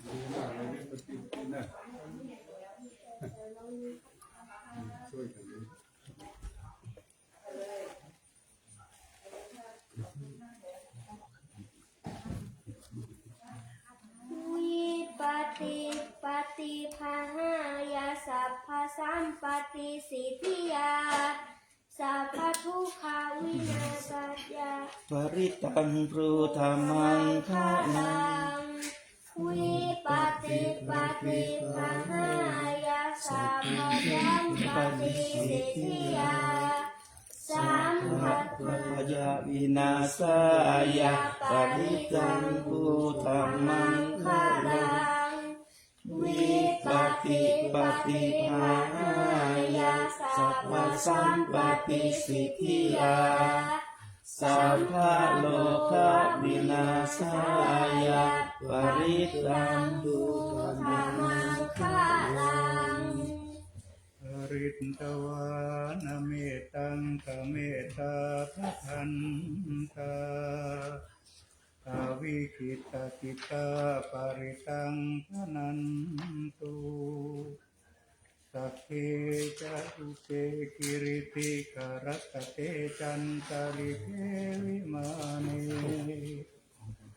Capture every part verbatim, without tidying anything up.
ดีมากเลยเนี่ย ปฏิบัตินะ ช่วยกันเลย Vipattipaṭibāhāya sabbasampattisiddhiyā sabbadukkhavināsāya parittaṃ brūtha maṅgalaṃ. Vipattipaṭibāhāya sabbasampattisiddhiyā sabbadukkhavināsāya parittaṃ brūtha maṅgalaṃ. Vipattipaṭibāhāya sabbasampattisiddhiyā sabbarogavināsāya parittaṃ brūtha maṅgalaṃ. Pharitvāna mettaṃ samettā bhadantā avikkhittacittā parittaṃ bhaṇantu. Sagge ca rūpe girisikharataṭe cantalikkhe vimāne,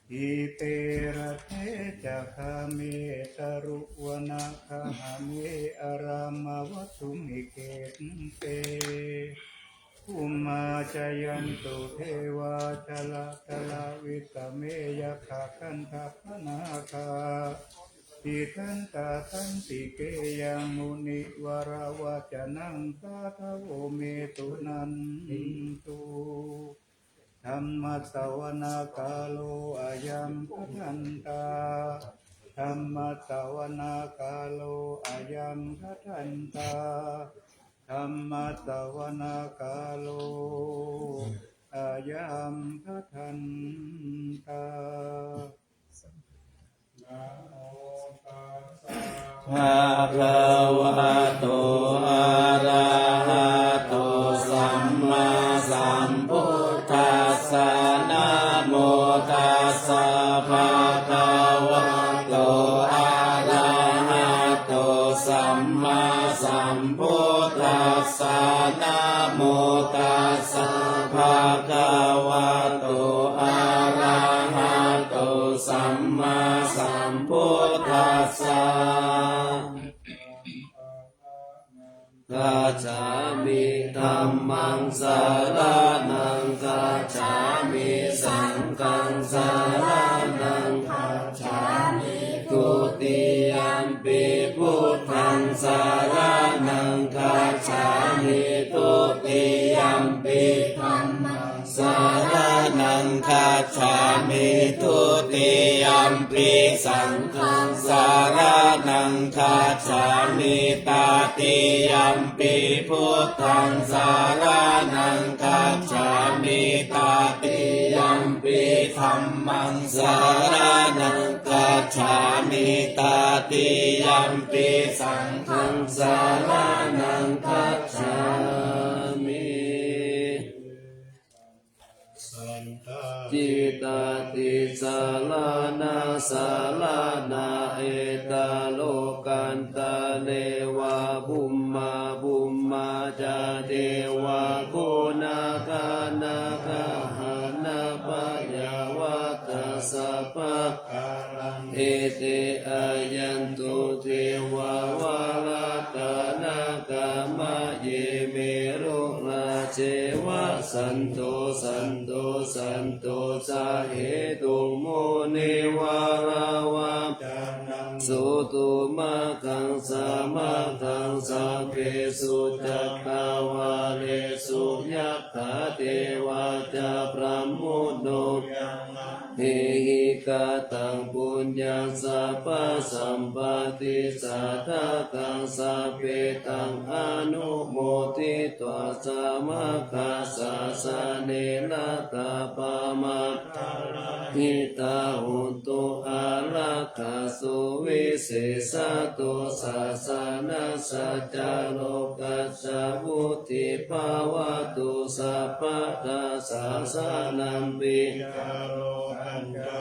dīpe raṭṭhe ca gāme taruvanagahane arāmavatthumhi khette, bhummā cāyantu devā jalathalavisame yakkhagandhabbanāgā, tiṭṭhantā santike yaṃ munivaravacanaṃ sādhavo me suṇantu. Dhammassavanakālo ayam bhadantā. Dhammassavanakālo ayam bhadantā. Dhammassavanakālo ayam bhadantā. Bhagavato arahato sammāsambuddhassa. Namo tassa bhagavato arahato sammāsambuddhassa. Namo tassa bhagavato arahato sammāsambuddhassa. Gacchāmi. Dhammaṃ saraṇaṃ gacchāmi. Saṅghaṃ saraṇaṃ gacchāmi. Dutiyampi buddhaṃ saraṇaṃ gacchāmi. Dutiyampi dhammaṃ saraṇaṃ gacchāmi. Dutiyampi saṅghaṃ saraṇaṃ gacchāmi. Tatiyampi buddhaṃ saraṇaṃ gacchāmi. Tatiyampi dhammaṃ saraṇaṃ gacchāmi. Tatiyampi saṅghaṃ saraṇaṃ gacchāmi. Saṅghaṃ. Cittatisaraṇasaraṇā etta lokantare va bhummā bhummā ca devā ko nāgā nāgagahaṇapayyāvātā sabba ete āyantu devā varattā nāgā maye merurāje vasanto santo santo ca hetuṃ munivaravacanaṃ sutuvā maggaṃ sāvakaṃ sabbesu cakkavāḷesu yakkhā devā ca brahmuno dehi kataṃ puññaṃ sabbasampatti sādhakaṃ sabbe taṃ anumoditvā samaggā sāsane ratā pamādarahitā hontu arakkhasu visesato sāsanassa ca lokassa vuḍḍhī bhavatu sabbadā sāsanampi ca lokassa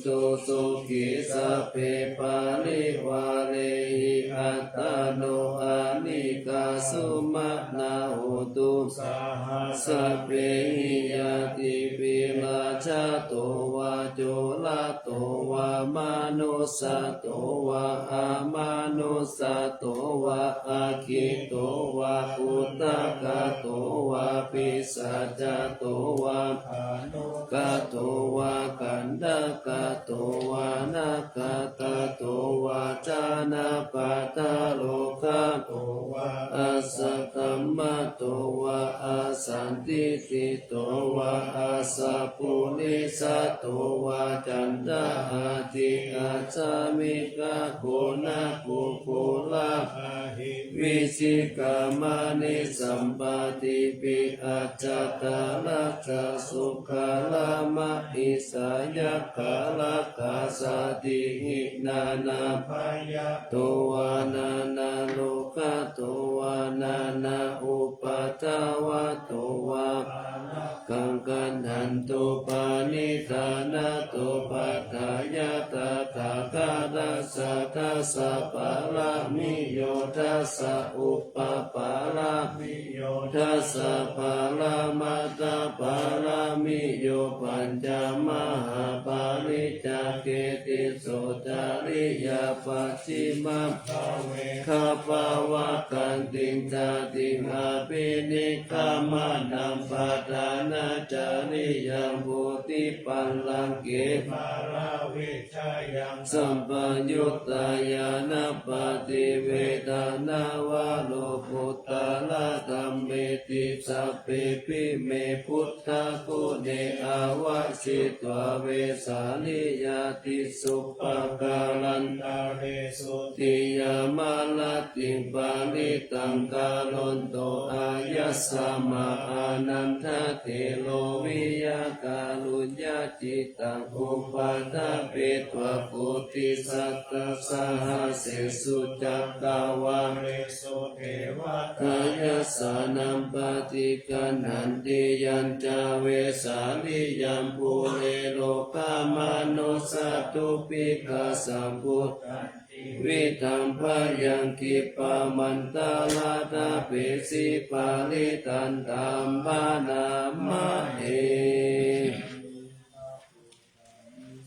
Sukhī sabbe parivārehi attano anīghā sumanā hontu. Saha sabbehi ñātibhi rājato vā corato vā manussato vā amanussato vā aggito vā udakato vā pisācato vā khāṇukato vā kaṇṭakato vā nakkhattato vā janapadarogato vā asaddhammato vā asandiṭṭhito vā asappurisato vā caṇḍahatthi-accāmikakhuṇapuggulā ahi vicchikamaṇisappadīpi ajjattaraccha sūkarama ihayagga rakkha satihi nānābhayato vā nānārogato vā nānāupaddavato vā pāpaggaṃ gaṇhantu. Parittānato paṭṭhāya tathāgatassa dasapāramiyo dasa upapāramiyo dasa paramatthapāramiyo pañca mahāpariccāge tisso cariyā pacchimabbhave gabbhāvakkantiṃ jātiṃ abhinikkhamanaṃ padhānacariyaṃ bodhipallaṅke māravijayaṃ sampayuttā ñāṇapaṭivedhaṃ nava lokuttaradhammeti sabbepime buddhaguṇe āvajjitvā vesāliyā tīsu pākārantaresu tiyāmarattiṃ parittaṃ karonto āyasmā ānandatthero viya kāruññacittaṃ upaṭṭhapetvā koṭisatasahassesu cakkavāḷesu devatā yassāṇaṃ paṭiggaṇhanti yañca vesāliyaṃ pure rogāmanussadubbhikkhasambhūtantividhaṃ bhayaṃ khippamantaradhāpesi parittaṃ taṃ bhaṇāma he.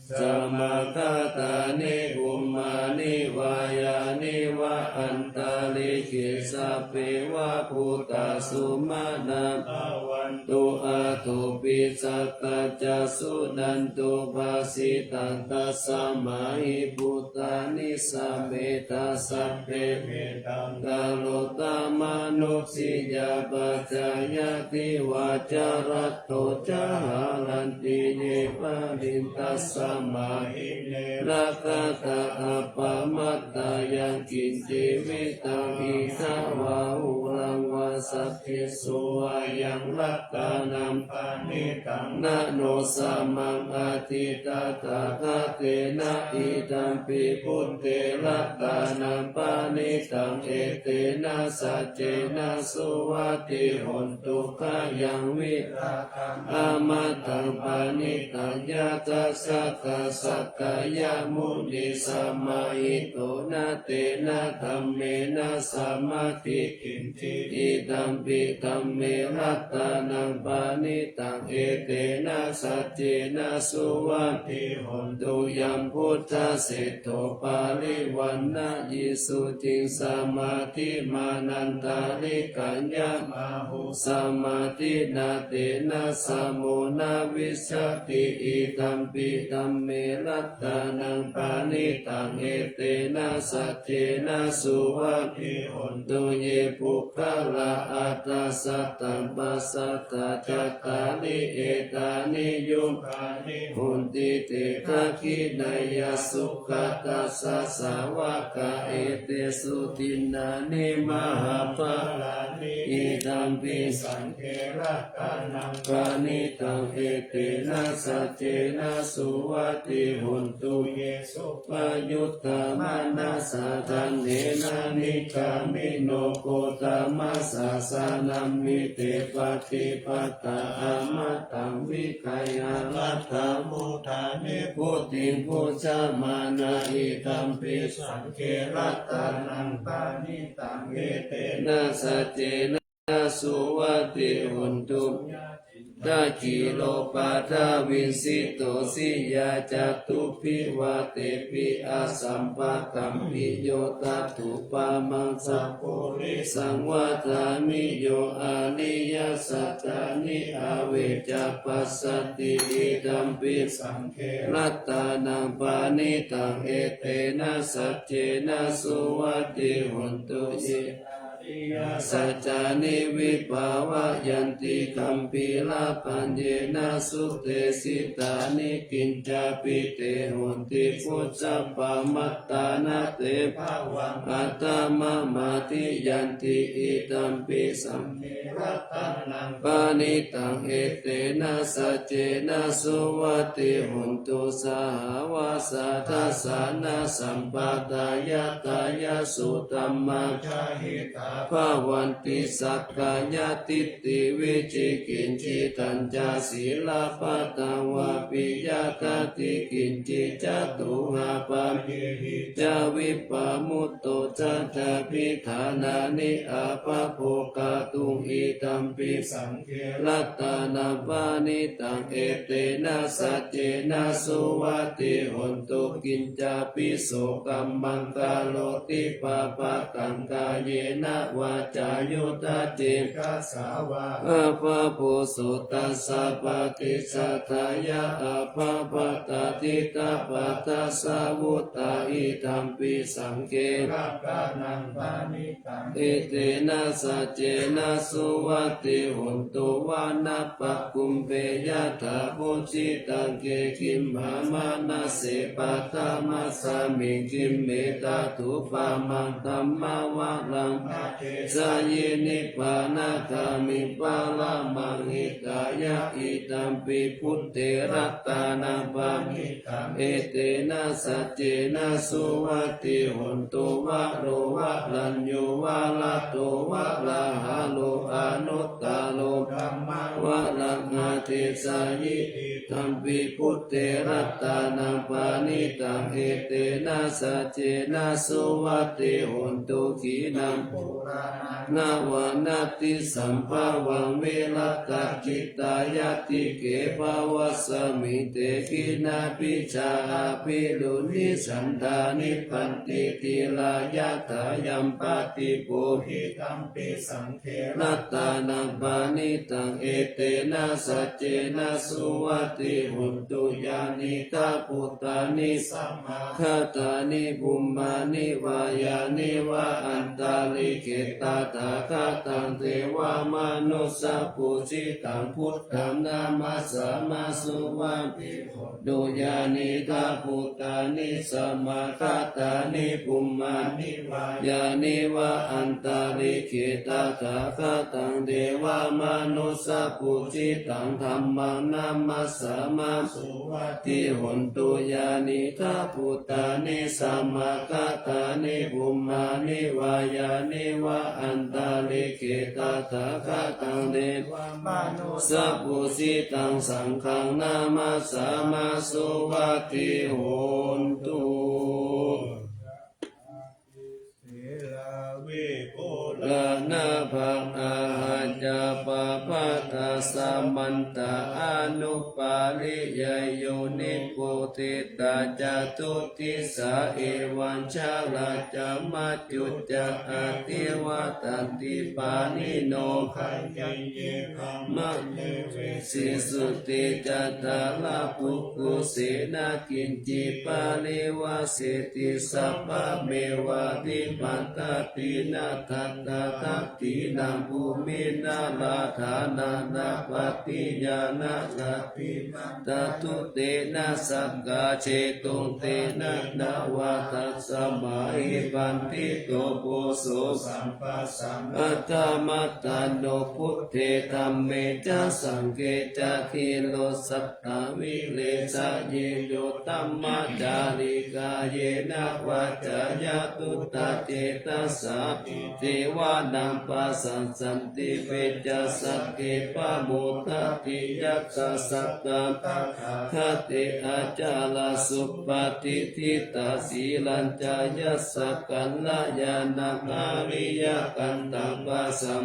Samāgatāni bhummāni vā yāni va antalikkhe sabbeva bhūtā sumanā bhavantu athopi sakkacca suṇantu bhāsitaṃ. Tasmā hi bhūtā nisāmetha sabbe mettaṃ karotha mānusiyā pajāya divā ca ratto ca haranti ye baliṃ. Tasmā hi ne rakkhatha appamattā yaṃ kiñci vittaṃ idha vā huraṃ vā saggesu vā yaṃ ratanaṃ paṇītaṃ na no samaṃ atthi tathāgatena idampi buddhe ratanaṃ paṇītaṃ etena saccena suvatthi hontu. Khayaṃ virāgaṃ amataṃ paṇītaṃ yadajjhagā sakyamunī samāhito na tena dhammena samatthi kiñci idampi dhamme ratanaṃ paṇītaṃ etena saccena suvatthi hontu. Yambuddhaseṭṭho parivaṇṇayī suciṃ samādhimānantarikaññamāhu samādhinā tena samo na vijjati idampi dhamme ratanaṃ paṇītaṃ etena saccena suvatthi hontu. Ye puggalā aṭṭha sataṃ pasatthā cattāri etāni yugāni honti te dakkhiṇeyyā sugatassa sāvakā etesu dinnāni mahapphalāni idampi saṅghe ratanaṃ paṇītaṃ etena saccena suvatthi hontu. Ye suppayuttā manasā daḷhena nikkāmino gotamasā sāsanamhi te pattipattā amataṃ vigayha laddhā mudhā nibbutiṃ bhuñjamānā idampi saṅghe ratanaṃ paṇītaṃ etena saccena suvatthi hontu. Dakkhilopaddhaviṃsito siyā catubbi vātepi asampakampiyo tadupamaṃ sappurisaṃ vadāmi yo ariyasaccāni avecca passati idampi saṅghe ratanaṃ paṇītaṃ etena saccena suvatthi hontu. Ye saccāni vibhāvayanti gambhīrapaññena sudesitāni kiñcāpi te honti bhusappamattā na te bhavaṃ aṭṭhamamādiyanti idampi saṅghe ratanaṃ paṇītaṃ etena saccena suvatthi hontu. Sahāvassa dassanasampadāya tayassu dhammā jahitā bhavanti sakkāyadiṭṭhi vicikicchitañca sīlabbataṃ vāpi yadatthi kiñci catūhapāyehi ca vippamutto ca abhidhānāni abhabbo kātuṃ idampi saṅghe ratanaṃ paṇītaṃ etena saccena suvatthi hontu. Kiñcāpi so kammaṃ karoti pāpakaṃ kāyena vācāyuda cetasā vā abhabbo so tassa paṭicchadāya abhabbatā diṭṭhapadassa vuttā idampi saṅghe ratanaṃ paṇītaṃ etena saccena suvatthi hontu. Vanappagumbe yathā phussitagge gimhānamāse paṭhamasmiṃ gimme tathūpamaṃ dhammavaraṃ adesayi nibbānagāmiṃ paramaṃ hitāya idampi buddhe ratanaṃ paṇītaṃ etena saccena suvatthi hontu. Varo varaññū varado varāharo anuttaro dhammavaraṃ adesayi idampi buddhe ratanaṃ paṇītaṃ etena saccena suvatthi hontu. Khīṇaṃ purāṇaṃ navaṃ natthi sambhavaṃ virattacittāyatike bhavasmiṃ te khīṇabījā aviruḷhichandā nibbanti dhīrā yathāyampadīpo idampi saṅghe ratanaṃ paṇītaṃ etena saccena suvatthi hontu. Yānīdha bhūtāni samā gatāni bhummāni vā yāni va antalikkhe tathāgataṃ devamanussapūjitaṃ buddhaṃ namassāma suvatthi hontu. Yānīdha bhūtāni samāgatāni bhummāni vā yāni va antalikkhe tathāgataṃ devamanussapūjitaṃ dhammaṃ namassāma suvatthi hontu. Yānīdha bhūtāni samāgatāni bhummāni vā yāni va antalikkhe tathāgataṃ devamanussapūjitaṃ saṅghaṃ namassāma suvatthi hontu. Sīlā vipulā nābhaṃ āhacca pabbatāsamantā anupāriyeyyuṃ niputiṭṭhā catuddisā evañjalā ca majjhu ca ādi vadanti pāṇino khayye ye khamathe vesi suddhe ca dārabhukkuse na kiñci parivajjeti sabbameva vipaṇḍati na tattha dakkhiṇaṃ bhūmi na rājānā na pattiyā na lābhī na taddhu tena sakkā jetu Tena nāva tasmā hi bhaṇḍito puso samphassam atthamattano buddhe dhamme ca saṅghe ca dhīro satthavīre sariyo dhammacarī kāyena vācāya duṭṭhacetasā devānaṃ pasassanti vecca sagge pamodati. Yattha satthā tathāgate ācarā suppatiṭṭhitā sīlañca yassa kalyāṇaṃ ariyakantaṃ pasam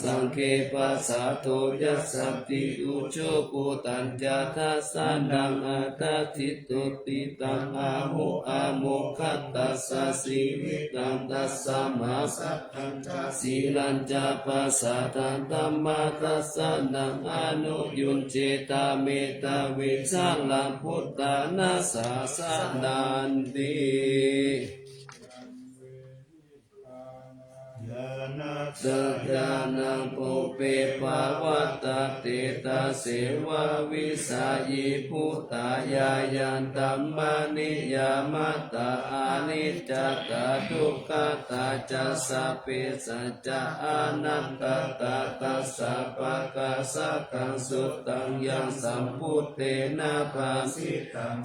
saṅghe pasādo yassāti ujuguṭṭhañca dassanaṃ athaddhito cittaṃ āhu amoghataṃ sasīvitaṃ tasmā saddhañca sīlañca pasādaṃ dhammadassanam anuyuñjitha medhāvī sarabhūtāna sāsananti. Ñāṇañca ñāṇaṃ pubbe bhavatātetaṃ asevāvisayībhūtā ñāyaṃ dhammaṃ niyyāmatha aniccatā dukkhatā ca sabbe sattā anattā. Tattha sabbakāsakaṃ suttaṃ yaṃ sambuddhena bhāsi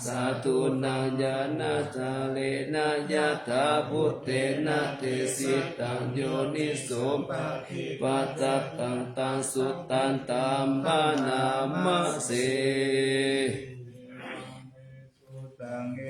sādhunaṃ ñāṇāgarena yathābhūtena desitaṃ yoniso paṭipattantaṃ suttantaṃ bhaṇāma se.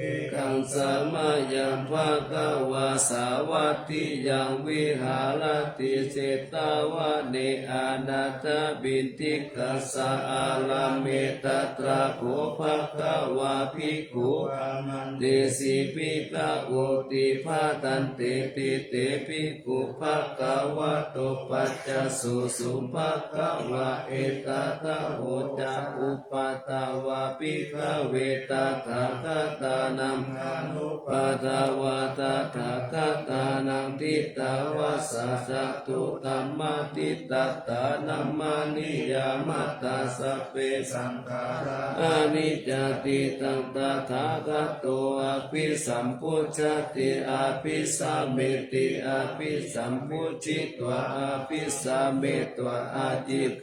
Ekaṃ samayaṃ bhagavā sāvatthiyaṃ viharati jetavane anāthapiṇḍi kassa ārāme. Tatra kho bhagavā bhikkhū āmantesi bhikkhavoti. Bhadanteti te bhikkhū bhagavato paccassosuṃ. Bhagavā etadavoca: Uppādā vā bhikkhave tathāgatānaṃ anuppādā vā tathāgatānaṃ ṭhitā va sā dhātu dhammaṭṭhitatā namaniyāmatha sabbe saṅkhārā aniccāti. Taṃ tathāgato abhisambujjhati abhisameti abhisambujjhitvā abhisametvā ācik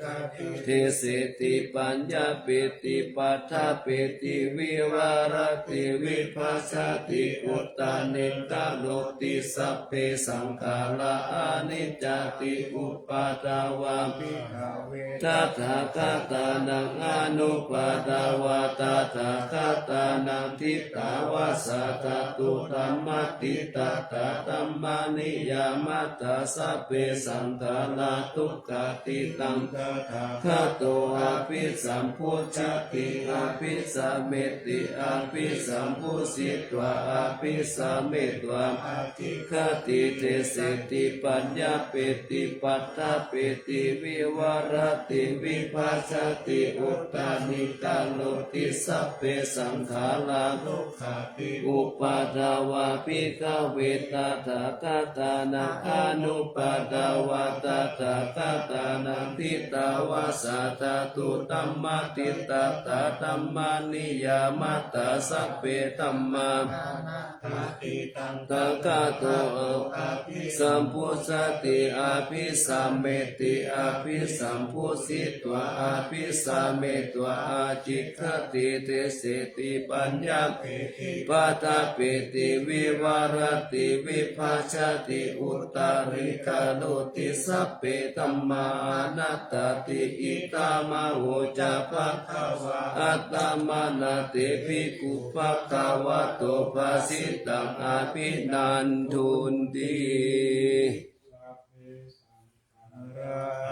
deseti paññapeti paṭṭhapeti vivarati vibhajati uttānīkaroti sabbe saṅkhārā aniccāti. Uppādā vā bhikkhave tathāgatānaṃ anuppādā vā tathāgatānaṃ ṭhitā va sā dhātu dhammaṭṭhitatā dhammaniyāmatā sabbe saṅkhārā dukkhāti. Taṃ tathāgato abhisambujjhati abhisameti abhisambujjhitvā abhisametvā ācikkhati deseti paññapeti paṭṭhapeti vivarati vibhajati uttānīkaroti sabbe saṅkhārā dukkhāti. Uppādā vā bhikkhave tathāgatānaṃ anuppādā vā tathāgatānaṃ ṭhitā va sā dhātu dhammaṭṭhitatā dhammaniyāmatā sabbe dhammā anattā. Taṃ tathāgato abhisambujjhati abhisameti abhisambujjhitvā abhisametvā ācikkhati deseti paññapeti paṭṭhapeti vivarati vibhajati uttānīkaroti sabbe dhammā anattāti. Idamavoca bhagavā. Attamanā te bhikkhū bhagavato bhāsitaṃ abhinandunti.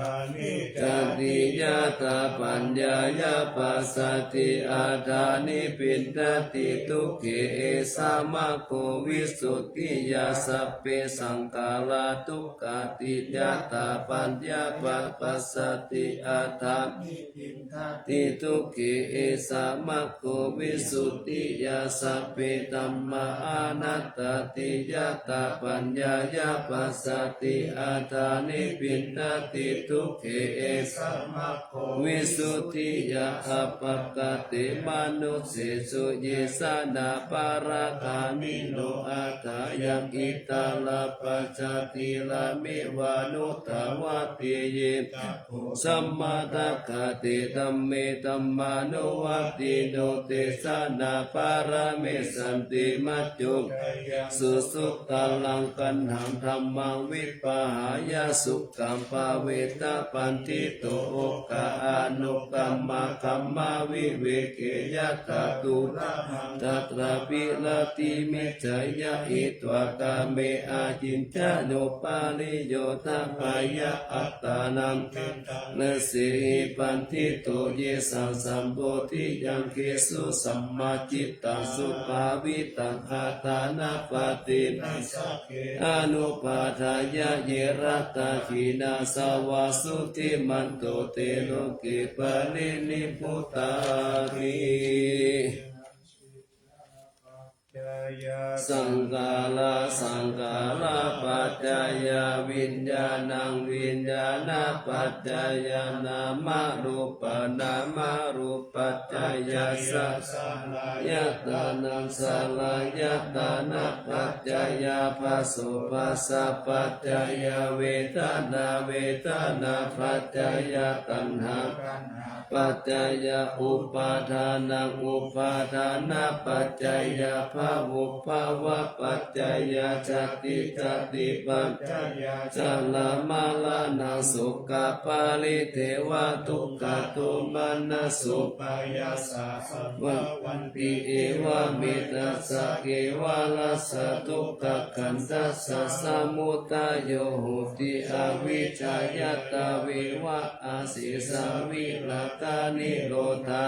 Aniccāti yathāpaññāya passati atthāni bhinnati dukkhe, esa maggo visuddhiyā. Sabbe saṅkhārā dukkhāti yathāpaññāya passati atthāni bhinnati dukkhe, esa maggo visuddhiyā. Sabbe dhammā anattāti yathāpaññāya passati atthāni bhinnati dukkhe, esa maggo visuddhiyā appakārimanussesū, ye janā pāragāmino athāyaṃ itarā pajātīrameva nuttāvāti. Ye ca bho sammadakkhāte dhamme dhammānuvattino, te janā pāramessanti majjhu- -ttaraṃ kaṇhaṃ dhammaṃ vipahāya sukhaṃ bhāvetabandito, okā anukamma kamma viveke yathā dūramantatra virattimiccheyya, hitvā kāme acintayupāniyodha bhayā attānaṃ lesehi bandito. Yesaṃ sambodhiyaggesu sammācittaṃ subhāvitaṃ aṭṭhānapaṭinissagge anupādāya, ye rattāhīnāsavā suddhimāno te loke parinibbutāti. Saṅkhārā saṅkhārapaccayā viññāṇaṃ viññāṇapaccayā nāmarūpaṃ nāmarūpapaccayasya saḷāyatānaṃ saḷāyatānapaccayā phasso phassapaccayavedanā vedanāpaccayā taṇhā paccayā upādānaṃ upādānapaccayā bhavo bhavapaccayā jāti jātipaccayā jarāmaraṇaṃ sokaparidevadukkhadomanassupāyāsā bhavanti. Evametassā kevalassa dukkhakhandhassa samudayo hoti avijjāya tveva asesā virāgā nirodhā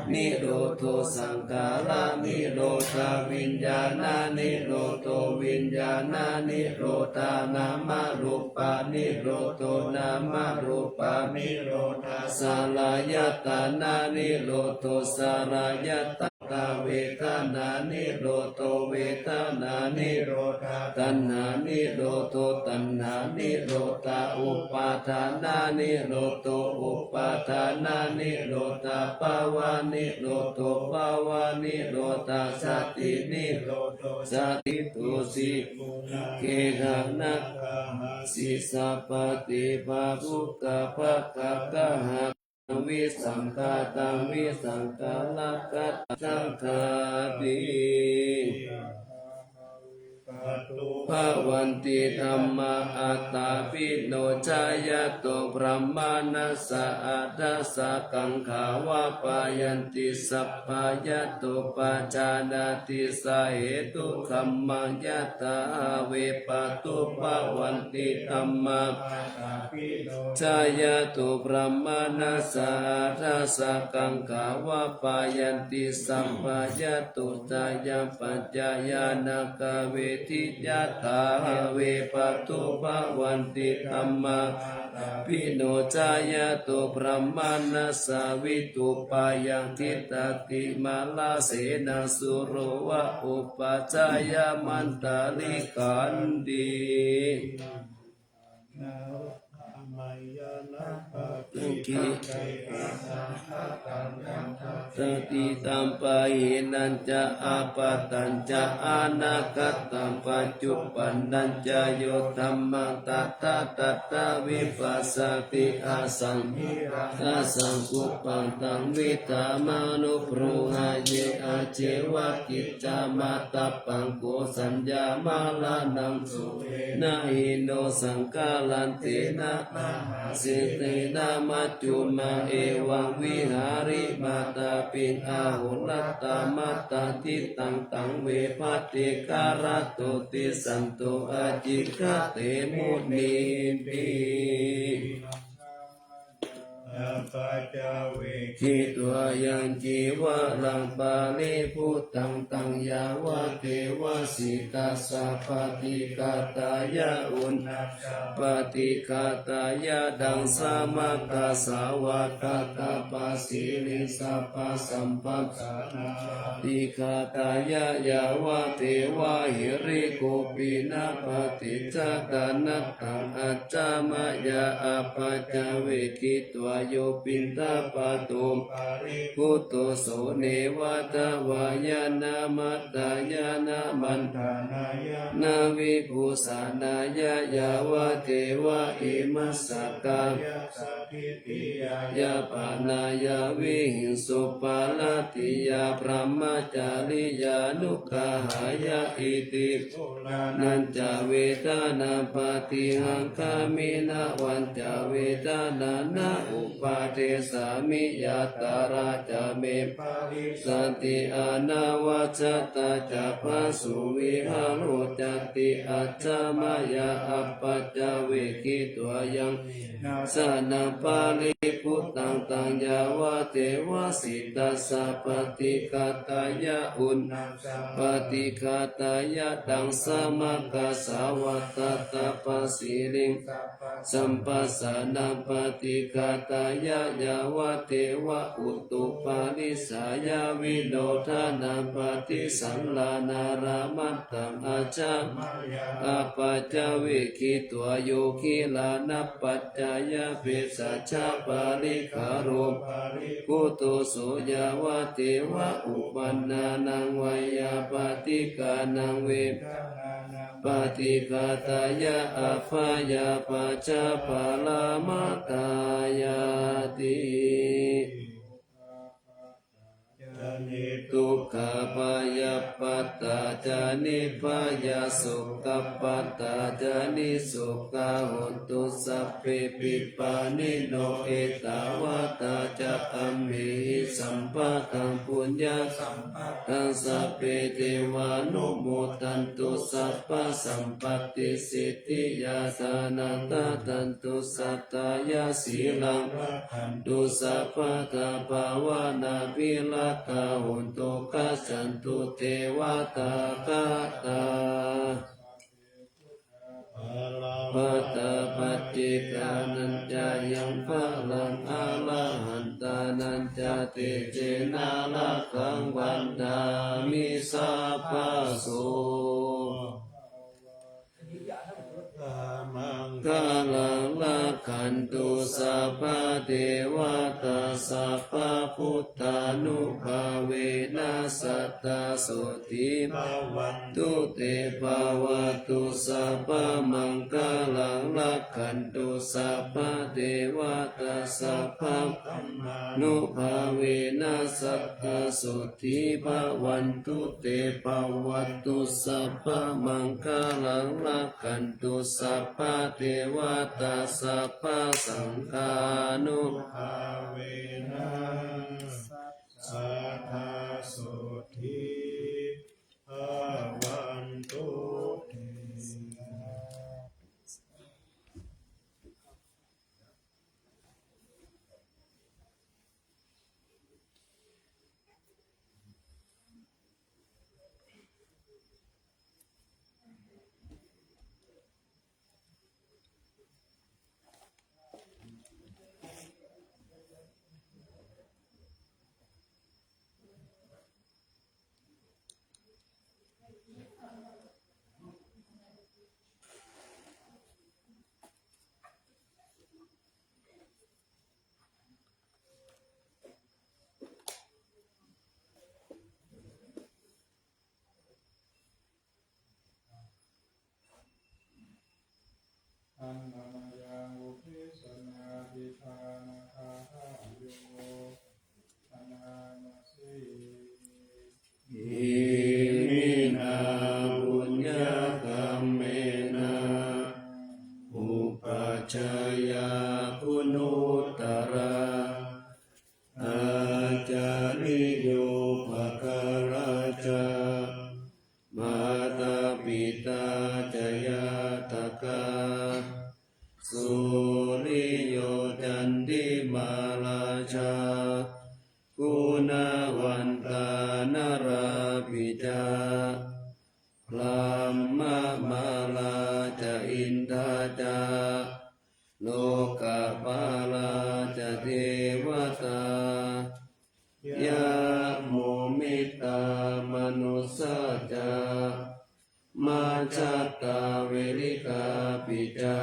nirodho saṅkhārā nirodhā viññāṇā nirodho viññāṇā nirodhā nāmarūpā nirodho nāmarūpā nirodhā saḷāyatānā nirodho saḷāyatā vedanā nirodho vedanā nirodhā taṇhā nirodho taṇhā nirodhā upādānā nirodho upādānā nirodhā bhavanirodho bhavanirodhā jāti nirodho jāti dusī khena kahasi sabbate bhavuka bhagakahā visaṅkhataṃ visaṅkhārakattaṃ saṅkhāti bhavanti dhammā attāpi no cāyato brāhmaṇassa athassa kaṅkhā vappayanti sabbā yato pajānāti sahetu kammaṃ yathā have pātu bhavanti dhammā cāyato brāhmaṇassa athassa kaṅkhā vappayanti sabbā yato cāyapaccayā nāgā vediyathā have pātu bhavanti dhammā pi no cāyato brāhmaṇassa vitthūpayaṃ tiṭṭhati mārasenā sūro vā upajjhāyamantalikkhanti. Satitam pahīnañca appattañca anāgataṃ paccuppannañca yo dhammaṃ tattha tattha vipassati asaṃhiraṃ asaṅkuppaṃ taṃ viddhā manubrūhaye ajjeva kiccamātappaṃ ko saññā maraṇaṃ suve na hi no saṅgarantena mahāsetthena majjhumā evaṃ vihārimātāpiṃ ahorattamatanditaṃ taṃ ve bhaddekarattoti santo ācikkhate munipi. Appaccavekkhitvā yaṃ cīvaraṃ paribhuttaṃ taṃ yāvadeva sītassa paṭighātāya uṇhassa paṭighātāya ḍaṃsamakasavātātapasiriṃsapasamphassā paṭighātāya yāvadeva hirikopinapaṭicchādanatthaṃ. Ajja mayā appaccavekkhitvā yo piṇḍapāto paribhutto, so neva davāya na madāya na maṇḍanāya na vibhūsanāya, yāvadeva imassa kāyassa ṭhitiyā yāpanāya vihiṃsuparatiyā brahmacariyānuggahāya. Iti purāṇañca vedanaṃ paṭihaṅkhāmi, navañca vedanaṃ na uppādessāmi, yātrā ca me bhavissati anavajjatā ca phāsuvihāro cāti. Ajja mayā appaṭivekkhitvā yaṃ senānaṃ paribhuttaṃ, taṃ yāvadeva sītassa paṭighātāya, uṇhassa paṭighātāya, taṃ samaggassa vattatthapasiriṃ, samphassānaṃ paṭighātāya, yāvadeva utuparissayavinodanaṃ paṭisallānārāmatthaṃ. Ajja mayā appaṭivekkhitvā yo gilānapaccayabhesajjaparikkhāro paribhutto, so yāvadeva uppannānaṃ veyyābādhikānaṃ vedanānaṃ paṭighātāya, abyāpajjhaparamatāyāti. Dukkhappattā ca nibbhayā ca nibbhayā, sokappattā ca nissokā hontu sabbepi pāṇino. Ettāvatā ca amhehi sambhataṃ puññasampadaṃ, sabbe devānumodantu sabbasampattisiddhiyā. Dānaṃ dadantu saddhāya, sīlaṃ rakkhantu sabbadā, bhāvanābhiratā hontu, gacchantu devatāgatā. Balappattā paccekānañca yaṃ balaṃ, arahantānañca tejena, rakkhaṃ bandhāmi sabbaso. Maṅgalaṃ rakkhantu sabbadevatā, sabbabuddhānubhāvena, sadā sotthī bhavantu te. Bhavatu sabbamaṅgalaṃ, rakkhantu sabbadevatā, sabbadhammānubhāvena, sadā sotthī bhavantu te. Bhavatu sabbamaṅgalaṃ, rakkhantu sabbadevatā, sabbasaṅghānubhāvena, sadā sotthī bhavantu te. Handa mayaṃ uddissanādhiṭṭhānagāthāyo bhaṇāma se. Iminā puññakammena upajjhāyā guṇuttarā, ācariyūpakārā ca mātā pitā ca ñātakā, suriyo candimā rājā, guṇavantā narāpi ca, brahmamārā ca indā ca, lokapālā ca devatā, yamo mittā manussā ca, majjhattā verikāpi ca,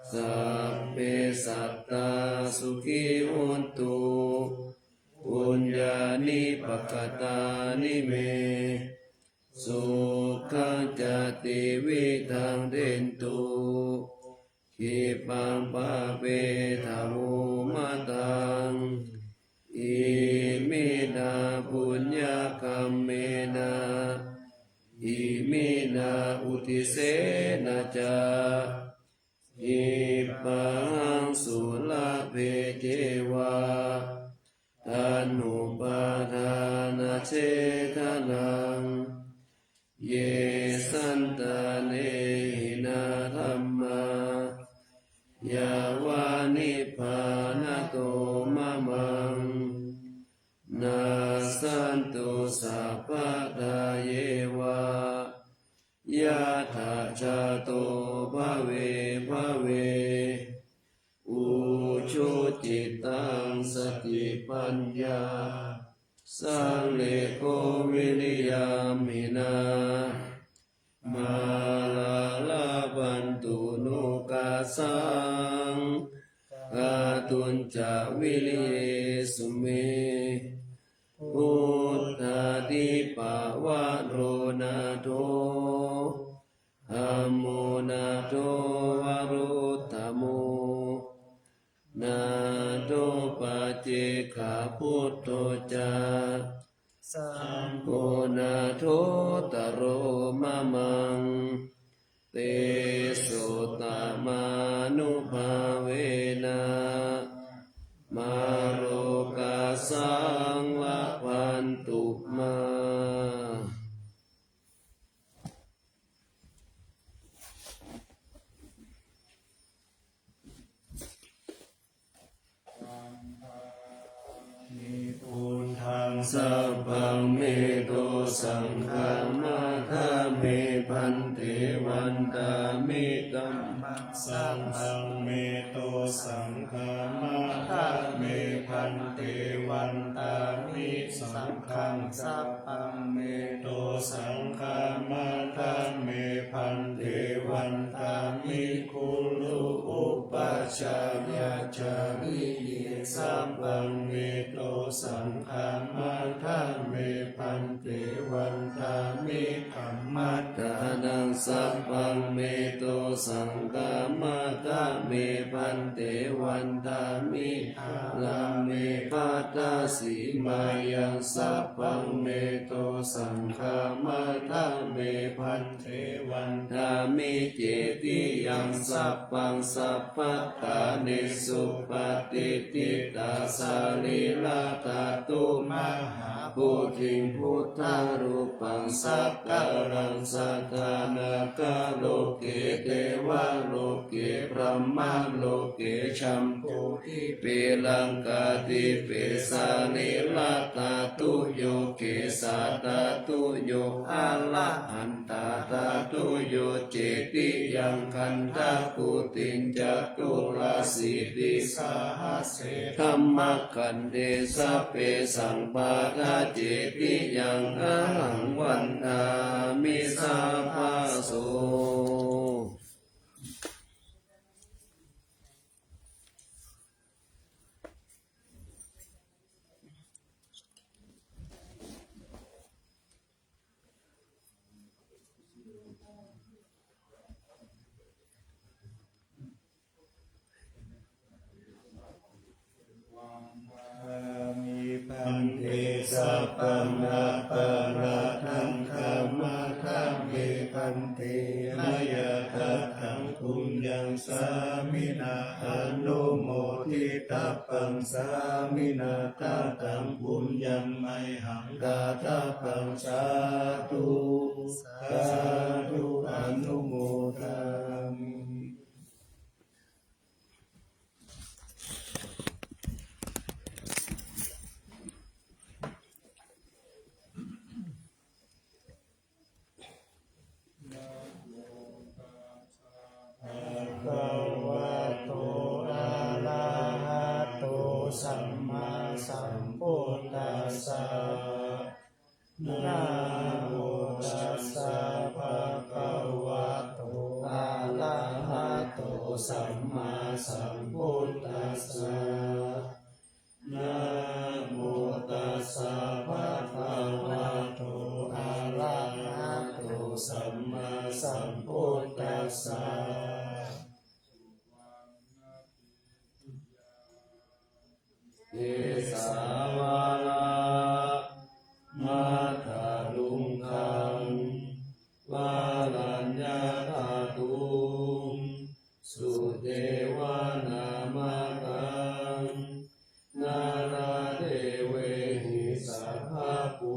sabbe sattā sukhī hontu, puññāni pakatāni me, sukhañca tividhaṃ dentu, khippaṃ pāpetha vomataṃ. Iminā puññakammena, iminā uddisena ca, khippāhaṃ sulabhe ceva, taṇhupādānachedanaṃ. Ye santāne hinā dhammā, yāva nibbānato mamaṃ, nassantu sabbadā yeva, yattha jāto bhave bhave. Ujucittaṃ satipaññā, sallekho viriyamhinā, mārā labhantu nokāsaṃ, kātuñca viriyesu me. Buddhādhipavaro nātho, dhammo nātho varuttamo, nātho paccekabuddho ca, saṅgho nāthottaro mamaṃ. Tesottamānubhāvena, mārokāsaṃ labhantu mā. Buddhaṃ sabbaṃ me dosaṃ khamatha me bhante. Vandāmi dhammaṃ sabbaṃ me dosaṃ khamatha me bhante. Vandāmi saṅghaṃ sabbaṃ me dosaṃ khamatha me bhante. Vandāmi guru upajjhāyācariye sabbaṃ me dosaṃ khamatha me bhante. Vandāmi dhammaddhānaṃ sabbaṃ me dosaṃ khamatha me bhante. Vandāmi dhāraṃ me bhaddasīmāyaṃ sabbaṃ me dosaṃ khamatha me bhante. Vandāmi cetiyaṃ sabbaṃ sabbaṭṭhānesu patiṭṭhitā sarīradhātu mahābodhiṃ buddharūpaṃ sakalaṃ sadā. Nāgā loke devā loke brahmā loke jambudīpe laṅkādīpe sarīradhātuyo kesādhātuyo arahan tadhātuyo cetiyaṃ gandhakuṭiṃ caturāsītisahassadhammakkhandhe sabbesaṃ pattacetiyaṃ ahaṃ vandāmi sabbaso. Vandāmi bhante sabbaṃ aparādhaṃ khamatha me bhante. Mayā kataṃ puññaṃ sāminā anumoditabbaṃ, sāminā kataṃ puññaṃ mayhaṃ dātabbaṃ. Sādhu, sādhu, anumodāmi. Bhagavato arahato sammāsambuddhassa. Namo tassa bhagavato arahato sammāsambuddhassa. tassa. Kesā vārā mātā luṅgaṃ vāraññā dhātuṃ sudevā nāmakā nāradevehi sabbapūjitaṃ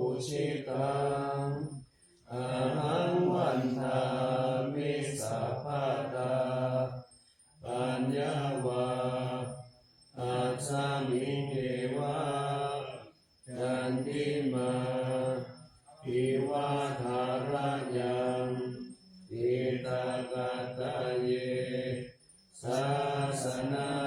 ahaṃ vandāmi sabbadā. Paññā va ajjhattaṃ eva candimā iva thārayaṃ etapattaye sāsanā